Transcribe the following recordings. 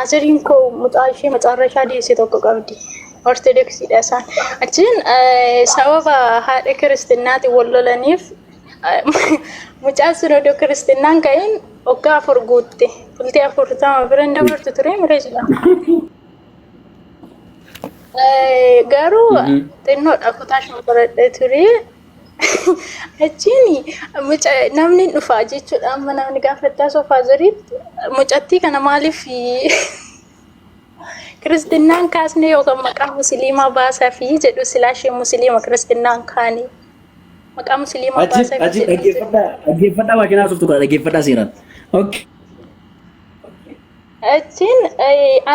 Maazariin koo mucaa ishee macaarrashaa deesse tokko qabdi. Ortodoksiidha isaan. Achiin sababa haadha kiristinnaatiin wal lolaniif mucaan sun odoo kiristinnaan ka'in waggaa 4 guutte. Bultii 40 bira hin dabartu ture miree jedhama. Garuu xinnoodha kutaa 5 baradhee ture. Achiin muca namni hin dhufa jechuudha. Amma namni gaafattaa soofaa zariitti mucattii kana maaliif kiristinnaan kaasne yookaan maqaa musliimaa baasaa fi jedhu silaa ishee musliima kiristinnaan kaane maqaa musliimaa Achi baasaa fi achi jedhu ture. dhaggeeffadhaa dhaggeeffadhaa makiinaa suftu kana dhaggeeffadhaa seeraan. Okay. Achiin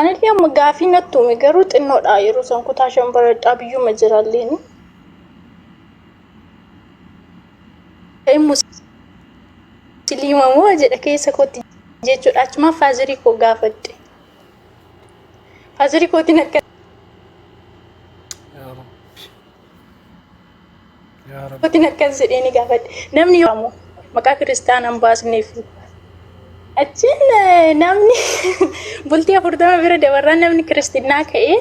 anillee amma gaafii natti uume garuu xinnoodha yeroo san kutaa 5 baradhaa biyyuma jiralleen. Musliima moo jedha keessa kootti jechuudha. Achumaan faazarii koo gaafadhe. Faazarii kootiin akka Yaa Rabbi. Yaa Rabbi. kootiin akkas jedhee ni gaafadhe. Namni yoo ammoo maqaa kiristaanaan baasneef. Achiin namni bultii 40 bira dabarraan namni kiristinnaa ka'ee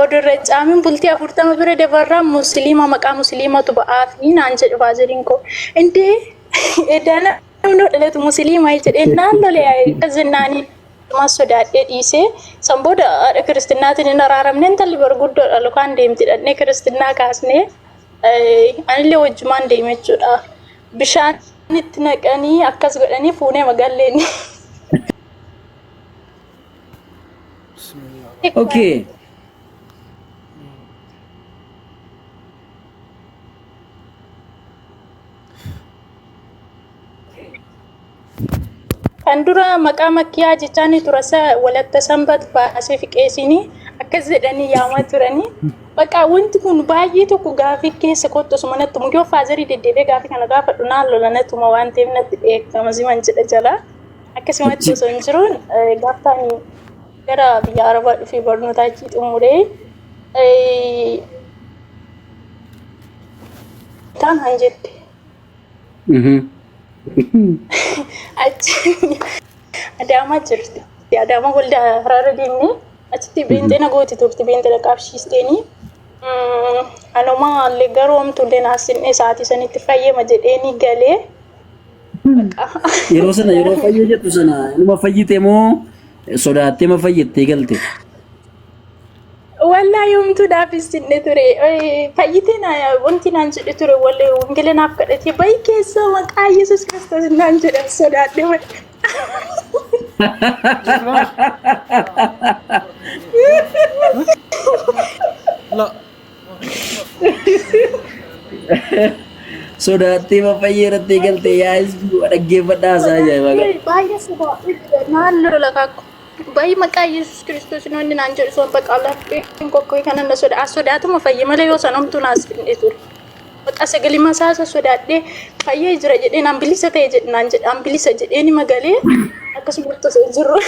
Odoo irra caamin bultii 40 bira dabarraa musliima maqaa musliimatu ba'aafi naan jedhu faaziriin koo. Indee edaa namni dhalatu musliima jedhee naan lole akkas jennaanii mas sodaadhee dhiisee san booda haadha kiristinnaatiin hin araaramne intalli barguddoodha lukaan deemti dhaqnee kiristinnaa kaasnee anillee wajjumaan deeme jechuudha. Bishaan itti naqanii akkas godhanii fuunee magalleen. Bismillah. Okay. Kan dura maqaa makkiyaa jechaa ni tura sa walatta sanbat baasee fiqeesinii akkas jedhanii yaamaa turanii. Bakka wanti kun baay'ee tokko gaafii keessa kottu osuma natti yoo faazarii deddeebi'ee gaafii kana gaafadhu naan lola natuma waan ta'eef natti dheekkama siman jedha jala. Akkasumatti osoo hin jiruun gaaftaan gara biyya Arabaa dhufee barnoota achii xumuree taan han jette. Achi Adaamaa jirti. Adaamaa waldaa haraara deemnee achitti beenxeena gooti turte beenxeena qaabsiisteenii. Anuma illee garuu homtuu illee naassinne sa'aatii sanitti fayyama jedheeni galee. Yeroo sana yeroo fayyee jettu sana inuma fayyite moo sodaattee ma fayyittee galte? Wallaahi homtuu dhaabbisinne ture. Fayyitee na wanti naan jedhe ture wallee wangeela naaf kadhatee bayi keessa maqaa Yesuus Kiristoos naan jedhe sodaadhe malee. La. Sodaattee ma fayyee irratti galte yaa hizbii dhaggeeffadhaa isaa ajaa'ibaa qaba. Baay'ee sodaadhe naan lola kaakku. Bayi maqaa Yesuus Kiristoos inni naan jedhu sun bakka lapheen kokkee kana na sodaa sodaatuma fayye malee yoo san homtuu naas finne ture. Bakka sagalee masaasa sodaadhee fayyee jira jedhee naan bilisa ta'e jedhe naan jedhe an bilisa jedhee ni magalee akkasuma osoo jiru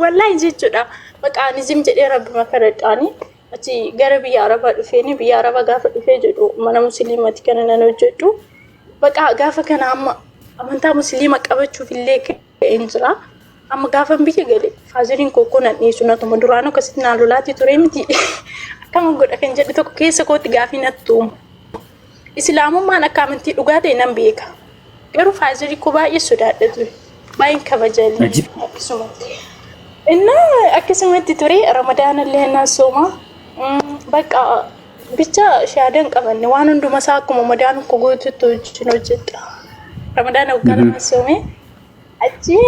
wallaahi jechuudha. Bakka ani zim jedhee rabbi makaradhaani achi gara biyya Arabaa dhufeeni biyya Arabaa gaafa dhufee jedhu mana musliimati kana nan hojjedhu. Bakka gaafa kana amma amantaa musliima qabachuuf illee ka'een jira. Amma gaafan biyya gale faaziriin koo kun nan dhiisu natuma duraan akkasitti naan lolaatti ture miti. Akkama godha kan jedhu tokko keessa kootti gaafii natti uumu. Islaamummaan akka amantii dhugaa ta'e nan beeka. Garuu faazirii koo baay'ee sodaadha ture. Baay'een kabajallee Ajib. akkasumatti. Innaa akkasumatti ture ramadaana illee naan sooma. Bakka bicha shaadan qabanne waan hunduma isaa akkuma madaan koo guututti hojii hojjedha. Ramadaana waggaa 2 soome. Achi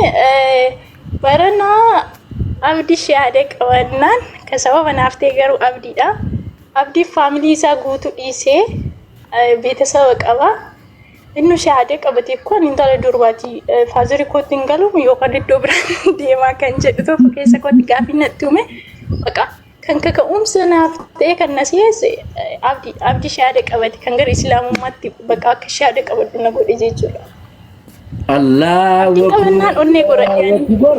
barana abdi shaada qabannaan kan sababa naaf ta'e garuu abdiidha. Abdii faamilii isaa guutuu dhiisee beetasaba qaba. Inni shaadee qabatee kun intala durbaati faazarii kootti hin galu yookaan iddoo biraan deemaa kan jedhu tokko keessa kootti gaafii natti uume. Baqa kan kaka'umsa naaf ta'e kan na si'eesse abdii abdii shaada qabate kan gara islaamummaatti baqa akka shaada qabadhu na godhe jechuudha. Allahu Abdiin qabannaan onnee godhadhe ani. Akbar.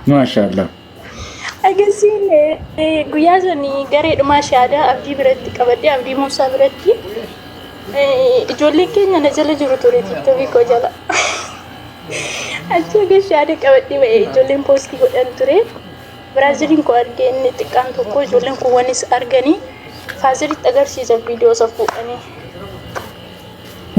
Maashaallah. Agasiin guyyaa sanii gareedhumaa shaadaa Abdii biratti qabadhee, Abdii Muusaa biratti, ijoolleen keenya na jala jiru ture TikTokii koo jala. Achi aga shaada qabadhee ba'e, ijoolleen poostii godhan ture. Biraaziliin koo argee, inni xiqqaan tokko, ijoolleen kuuwwanis arganii faaziritti agarsiisa viidiyoo isa fuudhanii.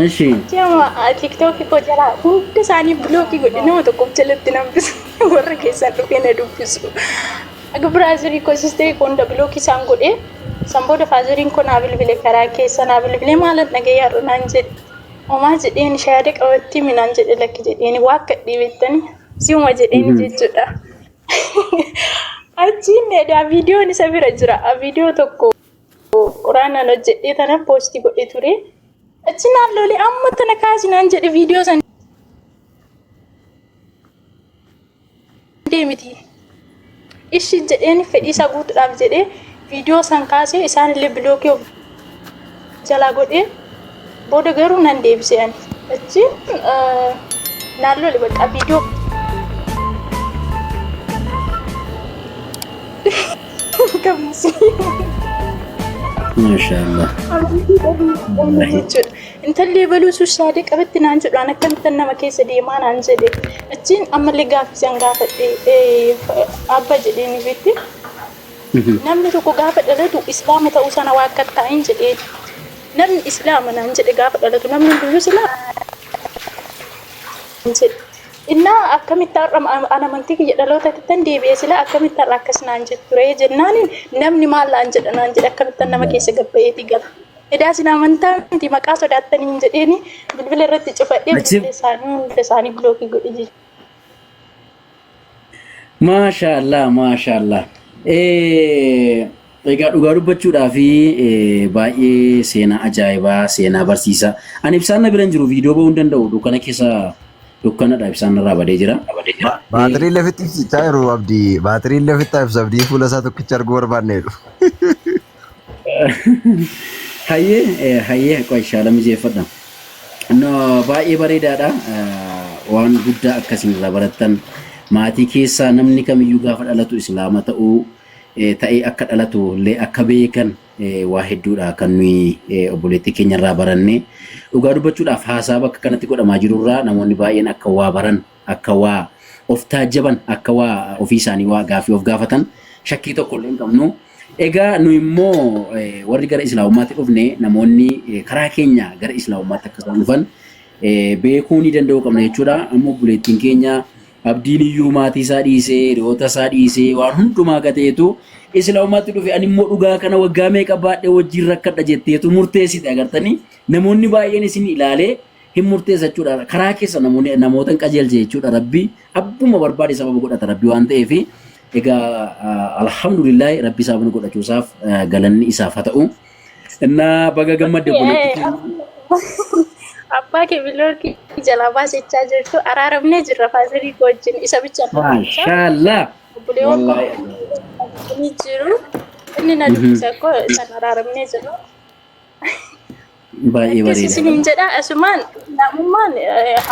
Ishi. Achi amma TikTokii koo jalaa hunda isaanii block godhe, nama tokkoof jalatti nambisu, warra keessaan dhufee na dubbisu. Aga brother koo, sister koo hunda block isaan godhe. San booda fatheriin koo naa bilbile, karaa keessa naa bilbile, maalan dhaga'ee har'a naan jedhe. Homaa jedheen, shaada qabattii minaan jedhe, lakki jedheen, waa akka dhiibettani si'uma jedheen jechuudha. Achiin edaa viidiyoon isa bira jira. Viidiyoo tokko quraanaan hojjedhee tana post godhe ture. Achi naan lolee, amma tana kaasi naan jedhe, viidiyoo san deemiti. Ishi jedheen, fedhii isaa guutuudhaaf jedhee viidiyoo san kaasee, isaan illee block of jalaa godhee, booda garuu nan deebise ani. Achi naan lole, bakka viidiyoo qabsi. Maashaallah. Jechuudha. Intalli ebaluu sussaadee qabatti naan jedhu, an akkamittan nama keessa deemaa naan jedhe. Achiin ammallee gaaffii gaafadhe, abba jedheen ifitti. Namni tokko gaafa dhalatu islaama ta'uu sana waa akka ta'in jedheen. Namni islaama naan jedhe gaafa dhalatu namni hundiyyuu islaama jedhe. Innaa akkamitti har'a an amantii kiyya dhalootatti tan deebi'ee, sila akkamitti har'a akkas naan jettu ture jennaaniin, namni maal naan jedha naan jedhe, akkamittan nama keessa gabbayeeti gala. Edaa isin amantaa miti, maqaa sodaattanii hin jedheeni, bilbila irratti cufadhee bilbila isaanii hunda isaanii block godhe jechuudha. Maashaallah, maashaallah. Egaa dhugaa dubbachuudhaa fi baay'ee seenaa ajaa'ibaa, seenaa barsiisaa. Ani ibsaan na bira hin jiru, viidiyoo ba'uu hin danda'u, dukkana keessa, dukkanadha, ibsaan narraa badee jira. Baatirii lafitti ibsichaa jiru Abdii. Baatirii lafitti ibsa, Abdii fuula isaa tokkicha arguu barbaanneedhu. Hayyee, hayyee, qoy shaala mijeeffadha. No, baay'ee bareedaadha. Waan guddaa akkasiin irraa barattan, maatii keessaa namni kamiyyuu gaafa dhalatu islaama ta'uu ta'ee akka dhalatu illee akka beekan waa hedduudha kan nuyi obboleettii keenya irraa baranne. Dhugaa dubbachuudhaaf haasaa bakka kanatti godhamaa jirurraa namoonni baay'een akka waa baran, akka waa of taajjaban, akka waa ofii isaanii waa gaaffii of gaafatan shakkii tokko illee hin qabnu. Egaa nu immoo warri gara islaamummaatti dhufne, namoonni karaa keenya gara islaamummaatti akka isaan dhufan beekuu ni danda'uu qabna jechuudha. Amma obboleettiin keenya Abdiin iyyuu maatii isaa dhiisee, hiriyoota isaa dhiisee, waan hundumaa gateetu islaamummaatti dhufe. Ani immoo dhugaa kana waggaa meeqa baadhee wajjin rakkadha jetteetu murteessite, agartanii, namoonni baay'een isin ilaalee hin murteessa jechuudha. Karaa keessa namoonni namoota hin qajeelche jechuudha. Rabbi abbuma barbaade sababa godhata Rabbi waan ta'eef, egaa alhamdulillah, Rabbi sababa godhachuusaaf galanni isaaf haa ta'u. Innaa baga gammadde, obboleettii keenya. Abbaa kee block jalaa baasechaa jirtu, araaramnee jirra father koo wajjin, isa bicha. Maashaallah. Obboleewwan Wallaahi. koo ni jiru. Inni na dubbisa koo san araaramnee jirra. Baay'ee Akkas bareeda. isiniin jedha, asumaan islaamummaan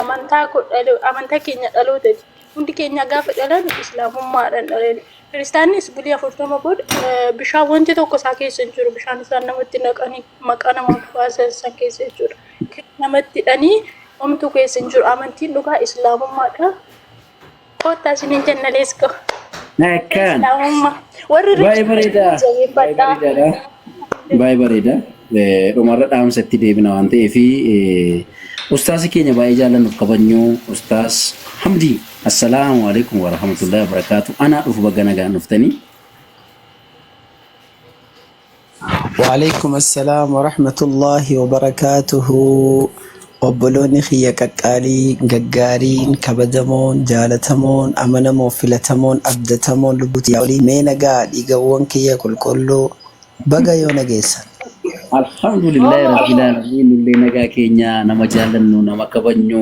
amantaa koo amantaa keenya dhalootaati. Hundi keenya gaafa dhalannu islaamummaadhaan dhalanne. Kiristaannis bulii 40 booda bishaan wanti tokko isaa keessa hin jiru. Bishaan isaan namatti naqanii maqaa namaaf baasan san keessa jechuudha. Namatti hidhanii homtuu keessa hin jiru. Amantiin dhugaa islaamummaadha. Kottaa isiniin jenna, let's go. Akkaan. Islaamummaa. Warri Baay'ee bareeda. Baay'ee jabeeffadhaa. bareedaadha. Baay'ee bareeda. Dhumarra dhaamsa itti deebina waan ta'eef, ustaasi keenya baay'ee jaallannuuf kabajnu, ustaas Hamdii, assalaamu alaikum wa rahmatullahi wa barakaatu. Anaa dhufu, baga nagaan dhuftanii. وعليكم السلام ورحمة الله وبركاته. Obboloonni kiyya qaqqaalii, gaggaariin, kabajamoon, jaalatamoon, amanamoo, filatamoon, abdatamoon, lubbuutii olii, mee nagaa, dhiigawwan kiyya qulqulluu, baga yoo nageessan. Alhamdulillahi rabbil alamin, nullee nagaa keenya, nama jaallannu, nama kabajnu,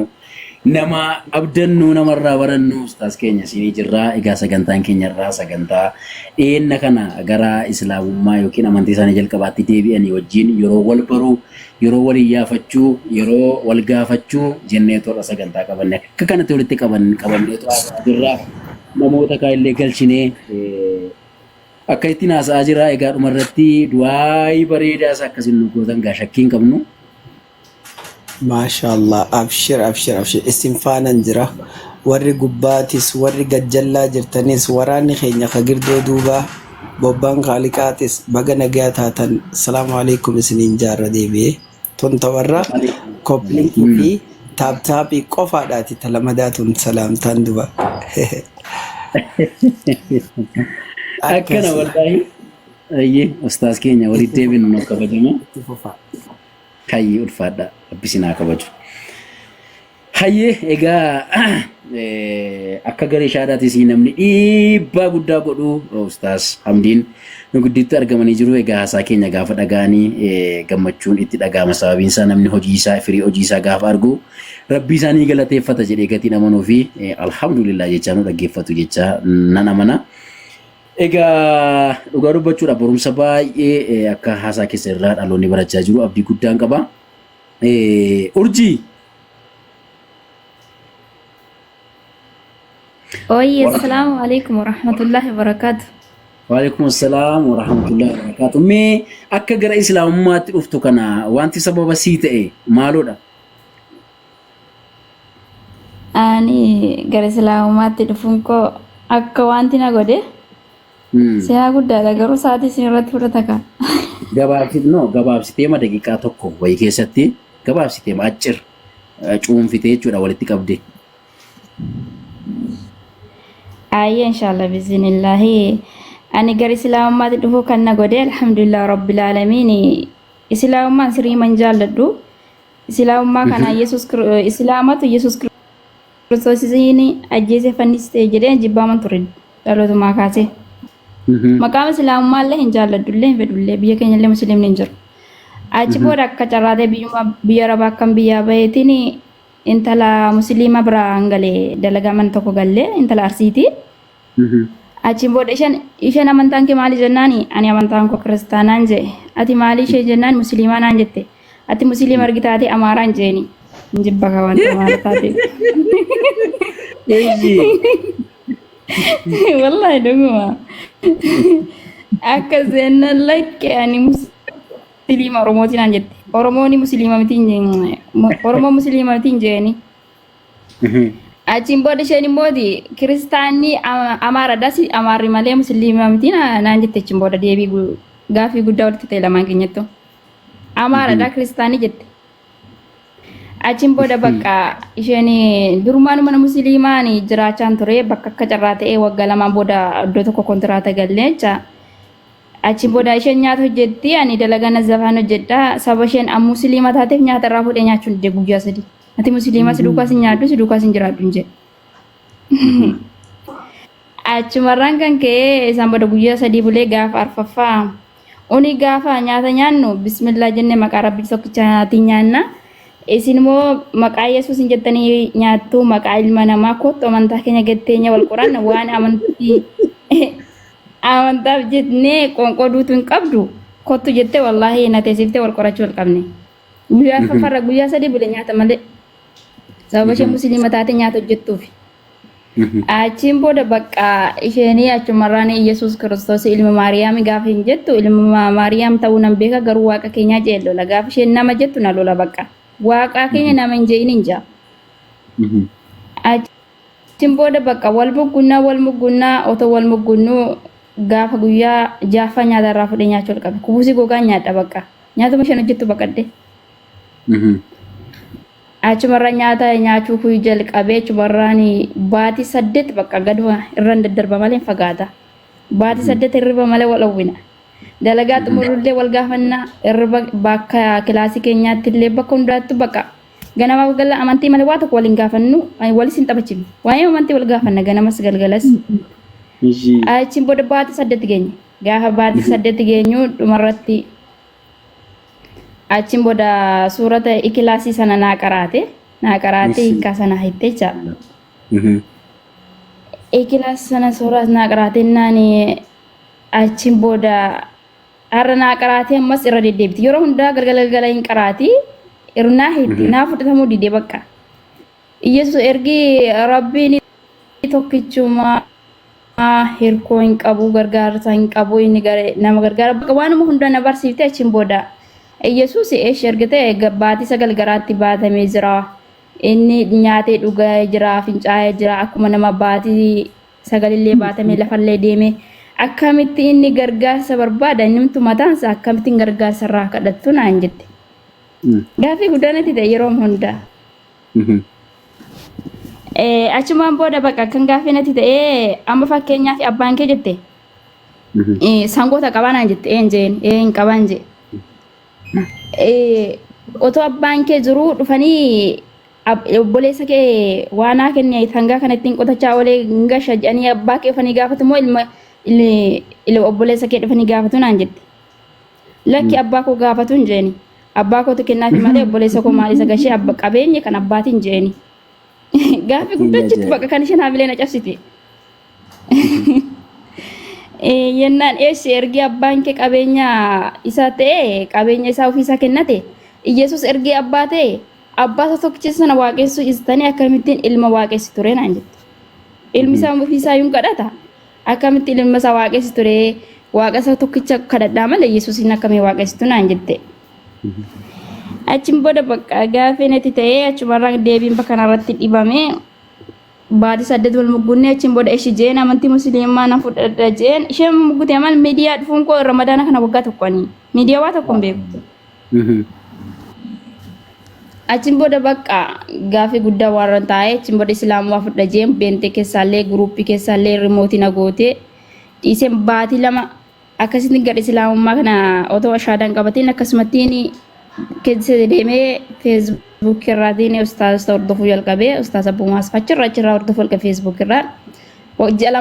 nama abdannu, namarraa barannu, ustaas keenya isinii jirraa. Egaa sagantaan keenya irraa sagantaa dhiyeenna kana gara islaamummaa yookiin amantii isaanii jalqabaatti deebi'anii wajjin yeroo wal baruu, yeroo wal iyyaafachuu, yeroo wal gaafachuu jennee tola sagantaa qabanne akka kanatti walitti qabanneetu jirra. Namoota kaan illee galchinee. Akka ittiin haasa'aa jira. Egaa dhumarratti du'aayii bareedaa isaa akkasiin nu gootan gaa shakkii hin qabnu. Maashaallah abshir abshir abshir isin faanan jira warri gubbaatis warri gajjallaa jirtanis waraanni keenya ka girdoo duubaa bobbaan kaaliqaatis baga nagaa taatan salaamu alaikum isiniin jaarra deebi'ee tun ta warra koplinkii fi taaptaaphii qofaadhaati ta lamadaa tun salaamtaan duba Akkana akkasi wallaahi. Ayyee ustaas keenya walitti deebinu nuuf kabajama. itti fufaa. Hayyee ulfaadha. Rabbi isin haa kabaju. Hayyee egaa akka garee shaadaatis namni dhiibbaa guddaa godhu ustaas Hamdiin nu gidduutti argamanii jiru. Egaa haasaa keenya gaafa dhaga'anii gammachuun itti dhaga'ama. Sababiin isaa namni hojii isaa firii hojii isaa gaafa argu rabbii isaa ni galateeffata jedhee gatiin amanuu fi alhamdulillah jechaa nu dhaggeeffatu jechaa nan amana. Egaa dhugaa dubbachuudha barumsa baay'ee akka haasaa keessa irraa dhaloonni barachaa jiru abdii guddaan qaba. Urjii. Ooyye, assalaamu alaikum warahmatullahi wabarakaatu. Waalaikum assalaam warahmatullahi wabarakatuh. Mee akka gara islaamummaatti dhuftu kana wanti sababa sii ta'e maaloodha? Ani gara islaamummaatti dhufuun koo akka wanti na godhe seenaa guddaadha garuu sa'aatii isin irratti fudhata kaa. Gabaabsite no gabaabsitee ma daqiiqaa tokko wayii keessatti gabaabsitee ma accir cuunfitee jechuudha walitti qabdee. Ayyee inshallah bizinillaahi. Ani gara islaamummaatti dhufuu kan na godhe alhamdulillah rabbil aalamiin. Islaamummaan sirrii man jaalladhu. Islaamummaa kana Yesuus Islaamatu Yesuus Kiristoosiin ajjeesee fanniste jedhee jibbaaman ture dhalootumaa kaasee. Maqaan Islaamummaa illee hin jaalladhu illee hin fedhu illee biyya keenya illee musliimni hin jiru. Achi booda akka carraatee biyyuma biyya Arabaa akkam biyyaa baheetiin intala musliima biraan galee dalagaa mana tokko gallee intala Arsiiti. Achiin booda isheen isheen amantaan kee maali jennaani ani amantaan koo kiristaanaan jee ati maali ishee jennaan musliimaa naan jette ati musliima argi taate amaaraan jeeni hin jibba ka wanta amaara taate. Eeyyee. Wallahi dhuguma akka seennan lakke ani musliima Oromooti naan jette Oromooni musliima miti Oromoo musliima miti hin jeeni. Achiin booda isheen immooti kiristaanni Amaaradhas Amaarri malee musliima miti naan jette achiin booda deebii gaaffii guddaa walitti ta'e lamaan keenyattu. Amaaradha kiristaanni jette. Achiin booda bakka isheen durumaan mana musliimaan jiraachaan ture bakka akka carraa ta'ee waggaa lamaan booda iddoo tokko kontiraata gallee jecha. Achi booda isheen nyaata hojjetti ani dalagaa nazzafaan hojjedha saba isheen musliima taateef nyaata irraa fuudhee nyaachuun dide guyyaa sadii. Ati musliima si duukaas hin nyaadhu si duukaas hin jiraadhu hin jedhe. Achumarraan kan ka'e isaan booda guyyaa sadii bulee gaafa arfaffaa uni gaafa nyaata nyaannu bismillaa jennee maqaa rabbii tokkichaatiin nyaanna. Isin immoo maqaa Yesuus hin jettanii nyaattu maqaa ilma namaa kottu amantaa keenya gatteenya wal qoranna waan amantii amantaaf jennee qoonqoo duutu hin qabdu kottu jettee wallaahi na teessiftee wal qorachuu wal qabne. Guyyaa arfaffaarra guyyaa sadii bule nyaata malee. Sababa isheen musliima taate nyaata hojjettuufi. Achiin booda bakka isheenii achumarraan Yesuus Kiristoos ilma Maariyaami gaafa hin jettu ilma Maariyaam ta'uu nan beeka garuu waaqa keenyaa jee lola. Gaafa isheen nama jettu na lola bakka. Waaqaa keenya nama hin je'in hin jaa. Achiin booda bakka wal muggunnaa wal muggunnaa otoo wal muggunnuu gaafa guyyaa jaaffaa nyaata irraa fudhee nyaachuu jalqabe. Kubuusii gogaan nyaadha bakka. Nyaatuma isheen hojjettu baqadhe. Achumarra nyaata nyaachuu kuyi jalqabee achumarraan baatii 8 bakka gaduma irraan daddarba malee hin fagaata. Baatii 8 hirriba malee wal dhowwina. Dalagaa xumurullee wal gaafanna hirriba bakka kilaasii keenyaatti illee bakka hundaattu bakka ganama galgala amantii malee waa tokko wal hin gaafannu walis hin taphachiifnu. Waa'ee amantii wal gaafanna ganamas galgalas. Achiin booda baatii 8 geenye. Gaafa baatii 8 geenyu dhumarratti achiin booda suurata ikilaasii sana naa qaraate naa qaraate hiikkaa sana hitte jecha. Ikilaasii sana suuraa naa qaraate naan achiin booda har'a naa qaraate ammas irra deddeebiti. Yeroo hundaa galgala galgala hin qaraati. Naa hiitti naa fudhatamuu dide bakka. Iyesuus ergi rabbiin tokkichuma Hirkoo hin qabu, gargaarsa hin qabu, inni nama gargaara. Bakka waanuma hunda na barsiifte. Achiin booda Yesuus eesh erga ta'e baatii 9 garaatti baatamee jira. Inni nyaatee dhugaa jira, fincaa'ee jira, akkuma nama baatii sagalillee baatamee lafallee deeme. Akkamitti inni gargaarsa barbaada? Innimtu mataansa akkamittiin gargaarsa irraa kadhattu naan jette. Gaaffii guddaa natti ta'e yeroo hunda. Achumaan booda bakka kan gaaffii natti ta'e, amma fakkeenyaaf abbaan kee jette sangoota qabaa naan jette, een jeen, ee hin qaban jee. Otoo abbaan kee jiruu dhufanii obboleessa kee waanaa kenne sangaa kana ittiin qotachaa oolee gasha jedhanii abbaa kee dhufanii gaafatu moo ilma obboleessa kee dhufanii gaafatu naan jette. Lakki, abbaa koo gaafatu hin jeeni. Abbaa kootu kennaafi malee obboleessa koo maal isa gashee, abba qabeenya kan abbaatiin jeeni. Gaaffii guddachitti bakka kan isheen haamilee na cabsite. Yennaan eessi ergi abbaan kee qabeenya isaa ta'e, qabeenya isaa ofiisaa kennate, Iyesuus ergi abbaa ta'e, abbaa isa tokkicha sana waaqessuu istanii akkamittiin ilma waaqessi ture naan jette. Ilmi isaa ofiisaa yuun kadhata. Akkamittiin ilma isaa waaqessi ture? Waaqa isa tokkicha kadhadhaa malee Yesuusin akkamii waaqessitu naan jette. Achiin booda bakka gaaffii natti ta'ee achumarraa deebiin bakka kanarratti dhibame. Baatii 8 wal muggunnee, achiin booda ishi jeen amantii musliimaa na fudhadha jeen. Isheen muggute amal miidiyaa dhufuun koo Ramadaana kana waggaa tokko, ani miidiyaa waa tokko hin beeku. Achiin booda bakka gaaffii guddaa waan taa'ee, achiin booda islaamaa fudha jeen, beentee keessaallee guruuppii keessaallee rimootii na gootee dhiiseen. Baatii 2 akkasitti gara islaamummaa kana otoo shaadaan qabatiin akkasumattiin keessa deemee, feesbuuk irraatiin ustaas hordofuu jalqabee, ustaas Abbumaas achirraa hordofuu jalqabe feesbuuk irraa. Ji'a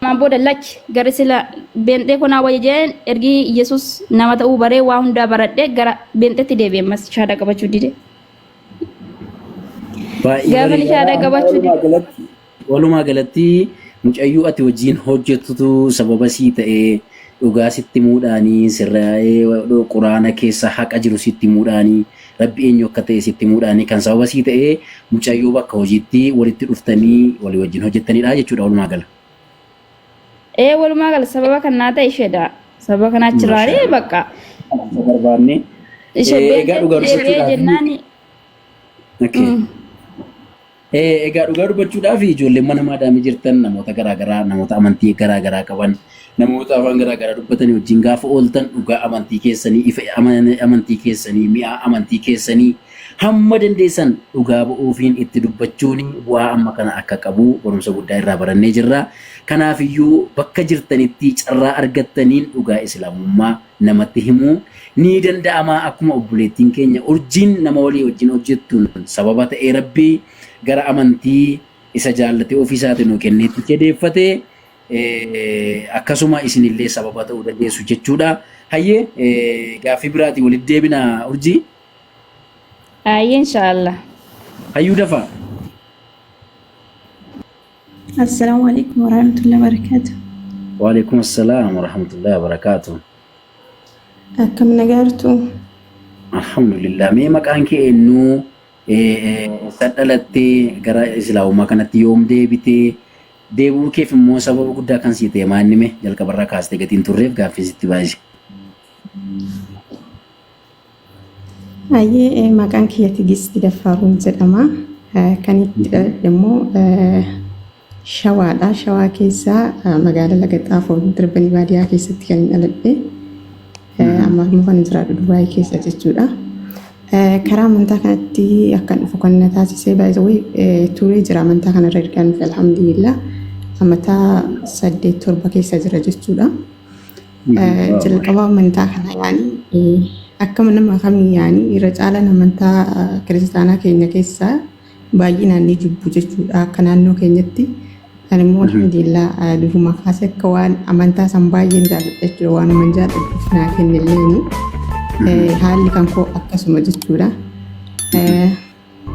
lamaan booda lakki, gara sila beenxee konaa wayya jeen. Ergi Yesus nama ta'uu baree waa hundaa baradhee gara beenxeetti deebi'e, ammas shaadaa qabachuu dide. Baay'ee Gaafa bareedaadha. shaadaa qabachuu Walumaa dide. galatti walumaa galatti mucayyoo ati wajjin hojjettutu sababa sii ta'ee, dhugaa sitti himuudhaanii, sirraa'ee quraana keessa haqa jiru sitti himuudhaanii, rabbi eenyu akka ta'e sitti himuudhaanii kan sababa sii ta'ee mucayyoo bakka hojiitti walitti dhuftanii walii wajjin hojjettanidha jechuudha walumaa gala. Ee, walumaa gala sababa kan naa ta'e isheedha. Sababa kana achirraalee bakka. Barbaanne. Ishee Egaa dhugaa beenxeetti deebi'ee dubbachuudhaaf. jennaani. Okay. Egaa dhugaa dubbachuudhaaf ijoolleen mana maadaamii jirtan namoota garaagaraa, namoota amantii garaagaraa qaban, namoota afaan garaagaraa dubbatanii wajjin gaafa ooltan, dhugaa amantii keessanii, ifa amantii keessanii, mi'aa amantii keessanii hamma dandeessan dhugaa ba'uufiin itti dubbachuun bu'aa amma kana akka qabu barumsa guddaa irraa barannee jirra. Kanaafiyyuu bakka jirtanitti carraa argattaniin dhugaa islaamummaa namatti himuu ni danda'ama. Akkuma obboleettiin keenya Urjiin nama walii wajjin hojjettuun sababa ta'ee rabbii gara amantii isa jaallatee ofii isaatiin nuu kenneetti kedeeffatee, akkasuma isinillee sababa ta'uu dandeessu jechuudha. Hayyee, gaaffii biraatiin walitti deebina, Urjii. Hayyee, inshaallah. Hayyuu dafaa. Assalaamu alaikum warahmatullahi wabarakatuh. Waalaikum assalaam warahmatullahi wabarakatuh. Akkam nagaartu? Alhamdulillah. Mee maqaan kee eenyu? Eessa dhalattee? Gara islaamummaa kanatti yoom deebitee? Deebi'uu keef immoo sababa guddaa kan sii ta'e maal mee jalqabarraa kaastee gatiin turreef gaaffii sitti baay'ise. Hayyee, maqaan kiyya Tigisti Daffaaruun jedhama. Kan itti dhaladhe immoo Shawaadha. Shawaa keessaa magaalaa Laga Xaafoo darbanii baadiyyaa keessatti kan dhaladhe. Amma immoo kan jiraadhu Dubaayii keessa jechuudha. Karaa amantaa kanatti akkan dhufu kan na taasise, baay'ee turee jira amantaa kanarra ergaan dhufe, alhamdulillah. Amataa 8 7 keessa jira jechuudha. Jalqaba amantaa kana yaani akkama nama kamii yaani irra caalaan amantaa kiristaanaa keenya keessaa baay'inaan ni jibbu jechuudha akka naannoo keenyatti. Kan immoo alhamdulillah duruma kaasee akka waan amantaa san baay'een jaalladha jechuudha, waanuman jaalladhuuf naa kennilleeni. Haalli kan koo akkasuma jechuudha.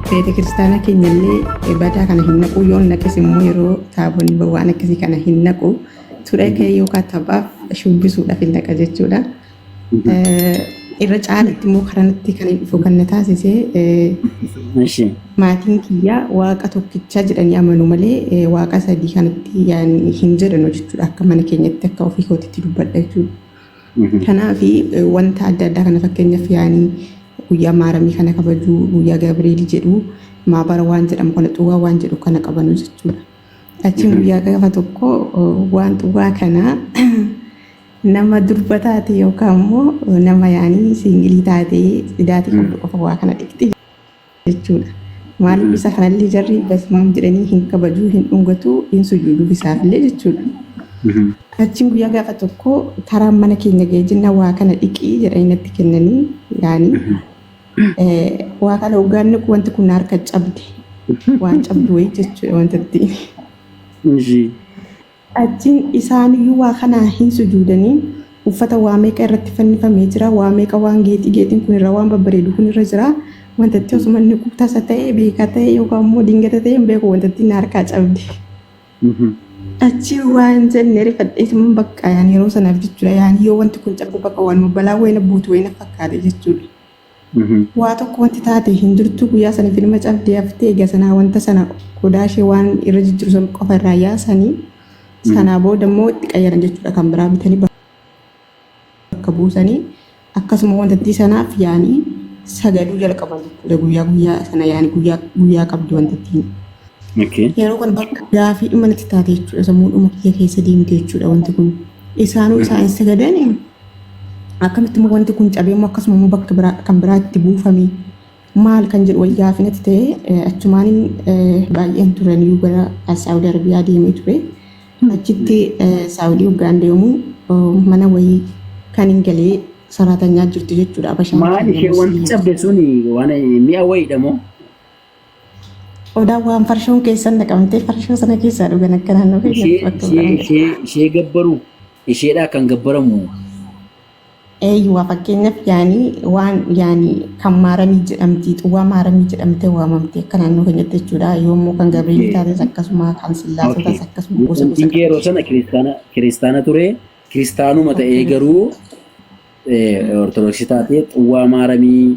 Beeta kiristaanaa keenya illee badaa kana hin naqu, yoon naqes immoo yeroo taabonni waan akkasii kana hin naqu ture ka'ee yookaan taphaaf shubbisuudhaaf hin naqa jechuudha. Irra caalatti immoo karanatti kan hin dhufu kan na taasise Ishi. maatiin kiyyaa waaqa tokkicha jedhanii amanu malee waaqa sadii kanatti yaani hin jedhanu jechuudha. Akka mana keenyatti akka ofii kootitti dubbadha jechuudha. Kanaaf wanta adda addaa kana fakkeenyaaf yaani guyyaa maaramii kana kabajuu, guyyaa Gabriel jedhu, maabara waan jedhamu kana xuwaa waan jedhu kana qabanu jechuudha. Achiin guyyaa gaafa tokko waan xuwaa kana nama durba taate yookaan immoo nama yaanii single taate idaatii qabdu qofa waa kana dhiqxi jechuudha. Maaliif isa kanallee jarri basmaam jedhanii hin kabajuu, hin dhungatu, hin sujuuduuf isaafillee jechuudha. Achiin guyyaa gaafa tokko karaan mana keenya ga'ee jenna waa kana dhiqii jedhanii natti kennanii yaanii waa kana hoggaan niqu wanti kun harka cabde waan cabdu wayii jechuudha wanta ittiin. Ishi. Achiin isaaniyyuu waa kana hin sujuudanii uffata waa meeqa irratti fannifamee jira waa meeqa waan geexii geexiin kun irra waan babbareedu kun irra jira wanta itti osuma inni tasa ta'e beekaa ta'e yookaan immoo dingata ta'e hin beeku wanta ittiin harkaa cabde. Achi waan jenne rifadheetuma bakka yaani yeroo sanaaf jechuudha yaani yoo wanti kun cabde bakka waanuma balaa wayina buutu wayina fakkaate jechuudha. Waa tokko wanti taate hin jirtu guyyaa sana filma cabdee haftee egaa sanaa wanta sana qodaa ishee waan irra jijjiiru sana qofa irraa yaasanii sanaa booda immoo itti qayyaran jechuudha kan biraa bitanii bakka buusanii akkasuma wantattii sanaaf yaanii sagaduu jalqaban jechuudha guyyaa guyyaa sana yaani guyyaa guyyaa qabdi wantattiin. Yeroo kana bakka gaafii dhuma natti taate jechuudha sammuudhuma kiyya keessa deemte jechuudha wanti kun. Isaanuu isaan hin sagadanii akkamitti immoo wanti kun cabee immoo akkasuma immoo bakka biraa kan biraa itti buufame maal kan jedhu wayii gaafii natti ta'e achumaan baay'een turaniyyuu gara Saawudi Arabiyaa deemee ture. Achitti Saawudii hoggaan deemu mana wayii kan hin galee saraatanyaa jirtu jechuudha. Abashaan Maal keenya ishee wanti musliima. cabde suni waan mi'a wayiidha moo? Odaa waan farshoon keessan naqamtee farshoo sana keessaa dhugan akka naannoo Ishee keenyatti bakka ishee godhamu. ishee ishee gabbaru isheedhaa kan gabbaramu. Eeyyuwaa fakkeenyaaf yaani waan yaani kan maaramii jedhamti xuwwaa maaramii jedhamtee waamamti akka naannoo keenyatti jechuudha. Yoommoo kan Gabrielii taates akkasuma kan Sillaasotaas akkasuma gosa gosa Wanti yeroo qabdi. sana kiristaana kiristaana ture kiristaanuma ta'ee garuu ortodoksii taatee xuwwaa maaramii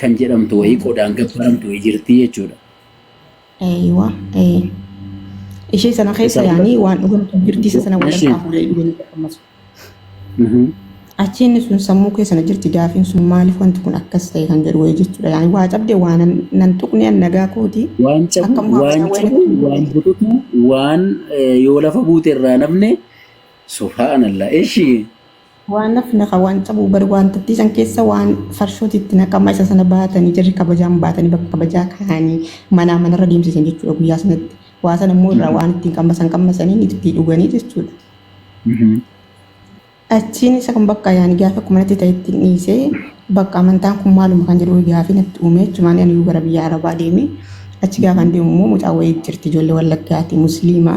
kan jedhamtu wayii qodaan gabbaramtu wayii jirti jechuudha. Eeyyuwaa ishee sana keessa yaani waan dhugamtu jirti isa sana walharkaa fuudhanii dhuganii akkasumas. Achi inni sun sammuu keessa na jirti gaafiin sun maaliif wanti kun akkas ta'e kan jedhu wayii jechuudha. Yaani waa cabde waa nan tuqne an nagaa kooti. Waan cabu Akkam waa waan wayii cabu waan bututu waan yoo lafa buute irraa namne subhaanallah ishi. Waan nafni ka waan cabu bari waan tattiisan keessa waan farshooti itti naqama isa sana baatanii jarri kabajaan baatanii bakka kabajaa kaa'anii manaa manarra deemsisan jechuudha guyyaa sanatti. Waa sana immoo irraa waan ittiin qammasan qammasanii itti dhuganii jechuudha. Achiin isa kun bakka yaani gaafa akkuma natti ta'e ittiin dhiisee bakka amantaan kun maaluma kan jedhu gaafii natti uume jechumaan ani gara biyya Arabaa deeme achi gaafan deemu immoo mucaa wayii jirti ijoollee Wallaggaati musliima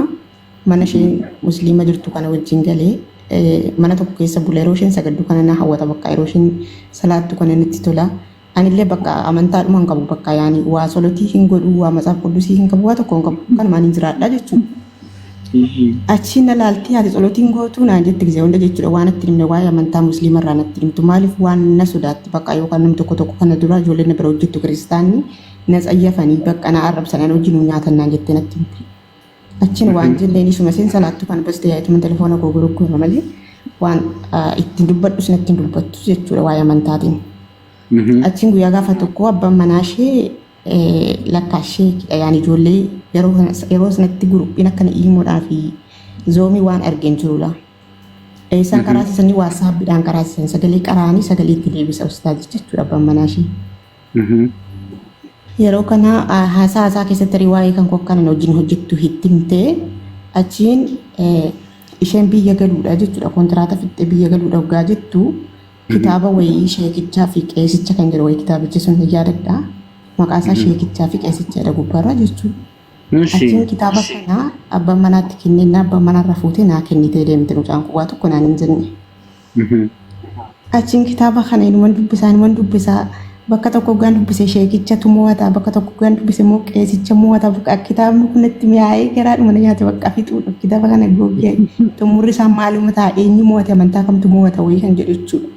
mana isheen musliima jirtu kana wajjin galee mana tokko keessa bula yeroo isheen sagaddu kana na hawwata bakka yeroo isheen salaattu kana natti tola anillee bakka amantaadhuma hin qabu bakka yaani waa solotii hin godhu waa matsaaf quddusii hin qabu waa tokko hin qabu kanumaan hin jiraadha jechuudha. Achiin na laaltii haati tsolotiin gootuu naan jetti gisee hunda jechuudha waan itti himne waa'ee amantaa musliima irraa natti himtu maaliif waan na sodaatti bakka yookaan namni tokko tokko kana dura ijoolleen na bira hojjettu kiristaanni na tsayyafanii bakka na arrabsan an hojii nu nyaatan naan jettee natti himte. Achiin waan jenneen isuma seen salaattu kan baste yaa'ituma telefoona koo gurgurama malee waan ittiin dubbadhu natti hin dubbattu jechuudha waa'ee amantaatiin. Achiin guyyaa gaafa tokko abbaan manaa ishee lakkaa ishee yaani ijoollee yeroo sanatti guruphiin akkana iimoodhaa fi zoomii waan argeen jirudha. Isaan karaasisanii waasaappiidhaan karaasisan sagalee qaraanii sagalee itti deebisa ustaazicha jechuudha abbaan manaa ishee. Yeroo kana haasaa haasaa keessatti tarii waa'ee kan koo akkanan wajjin hojjettu itti himtee achiin isheen biyya galuudha jechuudha kontiraata fixxee biyya galuudha waggaa jettu kitaaba wayii sheekichaa fi qeesicha kan jedhu wayii kitaabichi sun hin yaadadha. Maqaa isaa sheekichaa fi qeesicha gubbaarra jechuudha. Achiin kitaaba kana abbaan manaatti kenneen abbaan manaarra fuutee naa kennitee deemte mucaan kun waa tokko naan hin jenne. Achiin kitaaba kana inuman dubbisaa inuman dubbisaa bakka tokko gaan dubbise sheekichatu mo'ata bakka tokko gaan dubbise immoo qeesicha mo'ata bakka kitaabni kun natti mi'aayee garaadhuma na nyaate bakka fixuudha kitaaba kana googee xumurri isaa maaluma ta'a eenyu mo'ate amantaa kamtu mo'ata wayii kan jedhu jechuudha.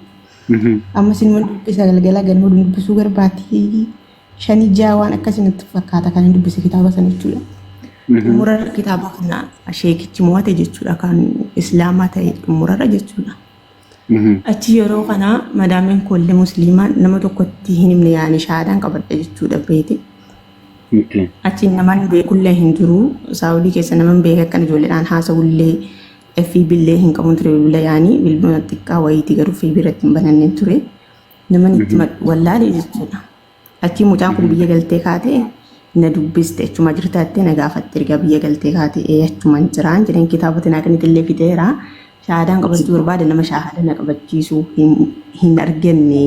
Ammas inuma dubbisa galgala ganama dubbisuu garbaatii shanii ja'a waan akkasii natti fakkaata kan hin dubbise kitaaba sana jechuudha. Xumurarra kitaaba kana sheekichi mo'ate jechuudha kan islaamaa ta'e xumurarra jechuudha. Achi yeroo kana madaamiin koollee musliimaa nama tokkotti hin himne yaani shahaadaan qabadhe jechuudha beete. Achi naman beekullee hin jiru. Saawudii keessa naman beeke akkan ijoolleedhaan haasa'ullee FB illee hin qabuun ture bilbila yaani bilbila xiqqaa wayiitii garuu FB irratti hin bananneen ture. Naman itti wallaalee jechuudha. Achi mucaan kun biyya galtee kaatee na dubbiste achuma jirta jettee na gaafatte erga biyya galtee kaatee ee achuman jiraan jedheen kitaabota naa kennitellee fixeera. Shahaadaan qabachuu barbaade nama shahaada na qabachiisu hin arganne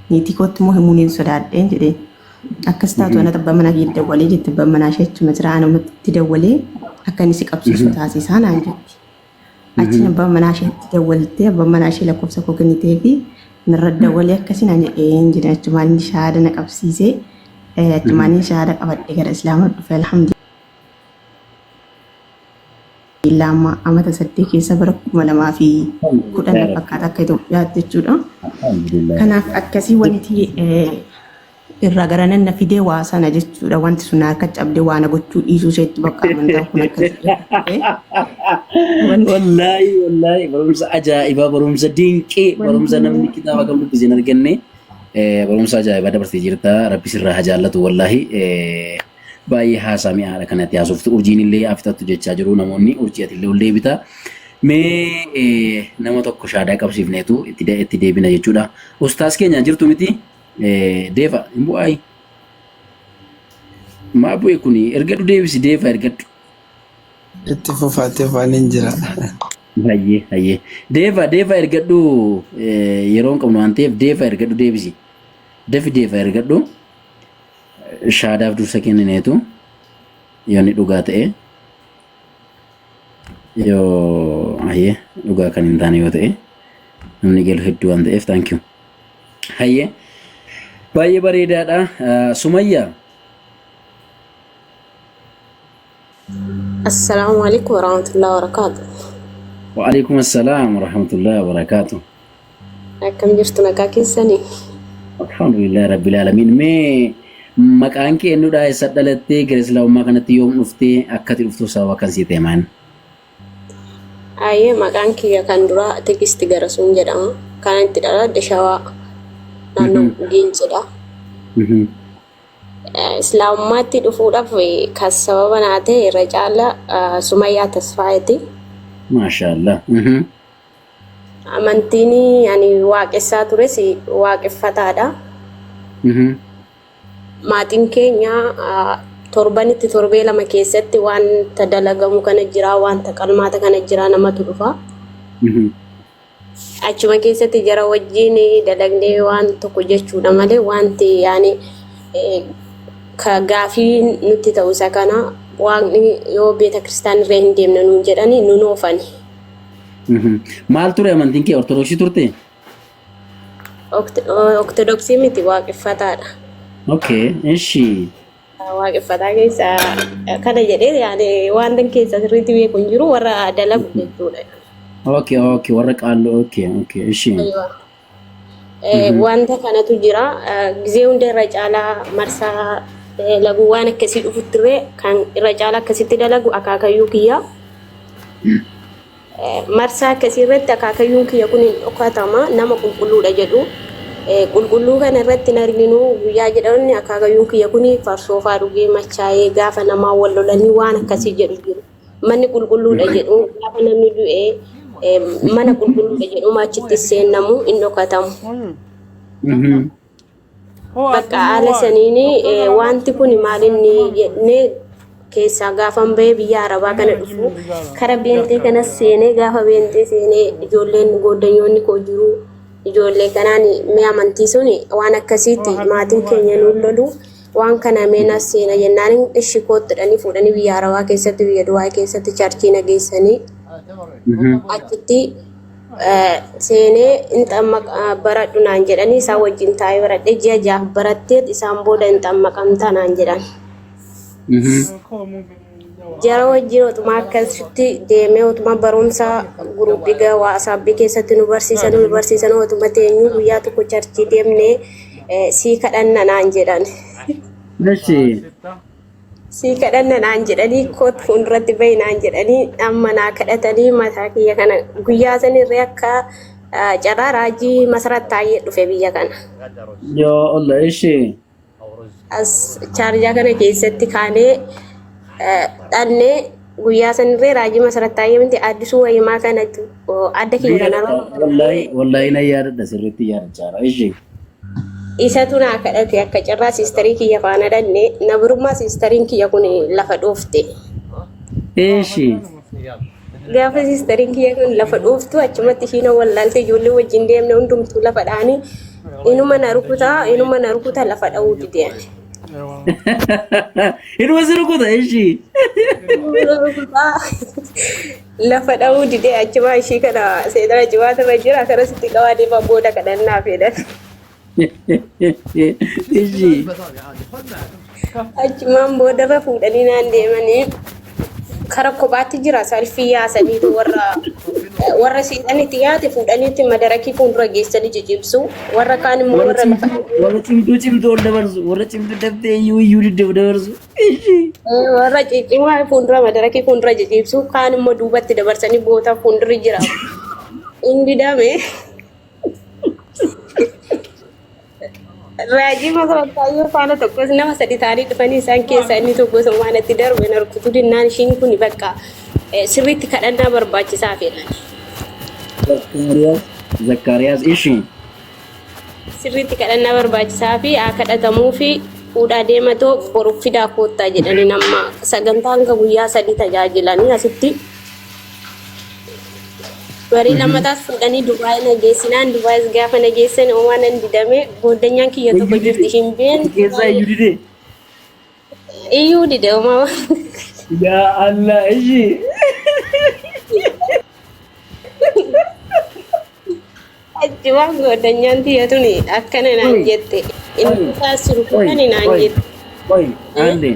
niitii kootti immoo himuun hin sodaadheen jedheen. Akkas taatu anatu abbaa manaa kiyya dawwalee jette abbaan manaa ishee achuma jira anumatti dawwalee akka inni si qabsiisu taasisaa naan jetti. Achiin abbaan manaa isheetti dawwaltee abbaan manaa ishee lakkoofsa koo kennitee fi narra dawwalee akkasii naan jedhee hin jedhe achumaan inni shahaada na qabsiisee achumaan inni shahaada qabadhe gara islaamaa dhufe alhamdulillah amma amata 8 keessa bara 2010 na fakkaata akka Itoophiyaatti jechuudha. Kanaaf akkasii wanti irraa gara nan na fidee waa sana jechuudha. Wanti sun na harka cabdee waa na gochuu dhiisuu isheetti bakka amantaan kun akkas jedhe. Wanti Wallaahi wallaahi barumsa ajaa'ibaa barumsa dinqii barumsa namni kitaaba kam dubbise hin arganne barumsa ajaa'ibaa dabarsitee jirta rabbi sirraa haa jaallatu wallaahi baay'ee haasaa mi'aadha kanatti haasoftu urjiin illee afixattu jechaa jiru namoonni urjii ati illee ol deebita mee nama tokko shaadaa qabsiifneetu itti deebina jechuudha ustaas keenya jirtu miti Deefa hin bu'aayi. Maa bu'e kuni ergadhu deebisi deefa ergadhu. Itti fufaa itti fufaa nin jira. Hayyee hayyee. Deefa deefa ergadhu yeroo hin qabnu waan ta'eef deefa ergadhu deebisi. Dafi deefa ergadhu. Shaadaaf dursa kennineetu yoo inni dhugaa ta'e yoo hayyee dhugaa kan hin taane yoo ta'e namni galu hedduu waan ta'eef thank you. Hayyee. Baay'ee bareedaadha. Sumayya. Assalaamu alaikum warahmatullahi wabarakatuh. Wa'alaikum assalaam warahmatullahi wabarakaatu. Akkam jirtu nagaa keessanii? Alhamdulillah rabbil alamin. Mee maqaan kee eenyudha? Eessa dhalattee? Gara islaamummaa kanatti yoom dhuftee? Akkati dhuftuu sababa kan sii ta'e maal? Ayyee maqaan kiyya kan duraa Tigisti Garasuun jedhama. Kan itti dhaladhe Shawaa naannoo Giincidha. Islaamummaatti dhufuudhaaf kan sababa naa ta'e irra caala Sumayyaa Tasfaayeeti. Maashaallah. Amantiin ani waaqessaa tures waaqeffataadha. Maatiin keenya torbanitti torbee lama keessatti wanta dalagamu kana jira, wanta qalmaata kana jira namatu dhufa. Achuma keessatti jara wajjin dalagnee waan tokko jechuudha malee wanti yaani ka gaafii nutti ta'u isa kana waaqni yoo beeta kiristaanirra hin deemne nuun jedhani nun oofani. Maal ture amantiin kee ortodoksii turte? Ortodoksii miti waaqeffataadha. Okay, ishi. Waaqeffataa keessa kana jedhee yaani waan keessa sirriitti beeku hin jiru warra dalagu jechuudha. Okay, okay, warra qaalluu okay, okay, ishi. Wanta kanatu jira. Gizee hunda irra caalaa marsaa laguu waan akkasii dhufutti illee kan irra caalaa akkasitti dalagu akaakayyuu kiyya. Marsaa akkasii irratti akaakayyuun kiyya kun hin dhokatama nama qulqulluudha jedhu. Qulqulluu kana irratti hin arginu guyyaa jedhan akaakayyuun kiyya kun farsoofaa dhugee machaa'ee gaafa namaa wal lolanii waan akkasii jedhu jiru. Manni qulqulluudha jedhu gaafa namni du'e mana qulqulluudha jedhu achitti seennamu hin dhokatamu. Bakka haala saniin wanti kun maalinni jennee keessaa gaafan bahee biyya arabaa kana dhufu kara beentee kanas seenee gaafa beentee seenee ijoolleen gooddanyoonni koo jiru ijoollee kanaan mee amantii sun waan akkasiitti maatiin keenya nuun lolu waan kana mee nas seena jennaan ishi koottudhanii fuudhanii biyya arabaa keessatti biyya Dubaay keessatti charchii na geessanii achitti seenee hin xammaqa baradhu naan jedhanii isaan wajjin taa'ee baradhee ji'a jaaf baratteet isaan booda hin xammaqamta naan jedhan. Jara wajjin otuma akkasitti deemee otuma barumsa guruppii waasaabbii keessatti nu barsiisan nu barsiisan otuma teenyu guyyaa tokko charchii deemnee sii kadhanna naan jedhan. Eshi. Sii kadhanna naan jedhanii koot fuulduratti bahi naan jedhanii amma naa kadhatanii mataa kiyya kana guyyaa sanirree akka carraa raajii Masarat Taayyee dhufe biyya kana. Yaa Allah eshi. As chaarjaa kana keessatti kaanee dhannee guyyaa sanirree raajii Masarat Taayyee miti addisuu wayimaa kanatti adda kiyya kanarra Wallahi wallahi na yaadadha sirriitti yaadachaa eshi. Isatu naa kadhate akka carraa siistarii kiyya faana dhannee na birummaa siistariin kiyya kun lafa dhoofte. Eshi. Gaafa siistariin kiyya kun lafa dhooftu achumatti ishiin wallaalte ijoollee wajjin deemne hundumtuu lafa dhaanii inuma na rukutaa inuma na rukutaa lafa dha'uu didee. Inuma si rukuta eshi. Lafa dha'uu didee achumaa ishii kana seexana cimaatu irra jira akkasitti qabaa deemaa booda kadhannaa fedhan. Eshi. Achumaan boodarra fuudhanii naan deemanii kara kophaatti jira salfii yaasaniitu warra warra seexanitti yaate fuudhaniitti madarakii fuuldura geessanii cicibsu warra kaan immoo Warra warra lafa cimtuu warra cimtuu cimtuu ol dabarsu warra cimtuu daftee iyyuu iyyuu diddeef dabarsu. Eshi. Warra ciccimaa fuuldura madarakii fuuldura cicibsu kaan immoo duubatti dabarsanii boota fuuldurri jira. Inni dame raajii Masarat faana tokkos nama sadi ta'anii dhufanii isaan keessaa inni tokko waan itti darbe na rukutuu dinnaan ishiin kun bakka sirriitti kadhannaa barbaachisaa fedhan. Zakkaariyaas Zakkaariyaas eshi. Sirriitti kadhannaa barbaachisaa fi haa kadhatamuu fi fuudhaa deematoo boruuf fidaa koottaa jedhanii nama sagantaa hanga guyyaa sadii tajaajilanii asitti. Barii lammataas fuudhanii Dubaay na geessinaan Dubaayis gaafa na geessan waan nan didame gooddanyaan kiyya tokko Iyyuu jirti dide. ishiin been Keessaa iyyuu dide. Iyyuu dide uumaa. Yaa Allah eshi. Achumaan gooddanyaan tiyya tuni akkana naan Oi. jette. Inni Oi. isaas Oi. rukutani naan Oi. jette. Oi. Ande.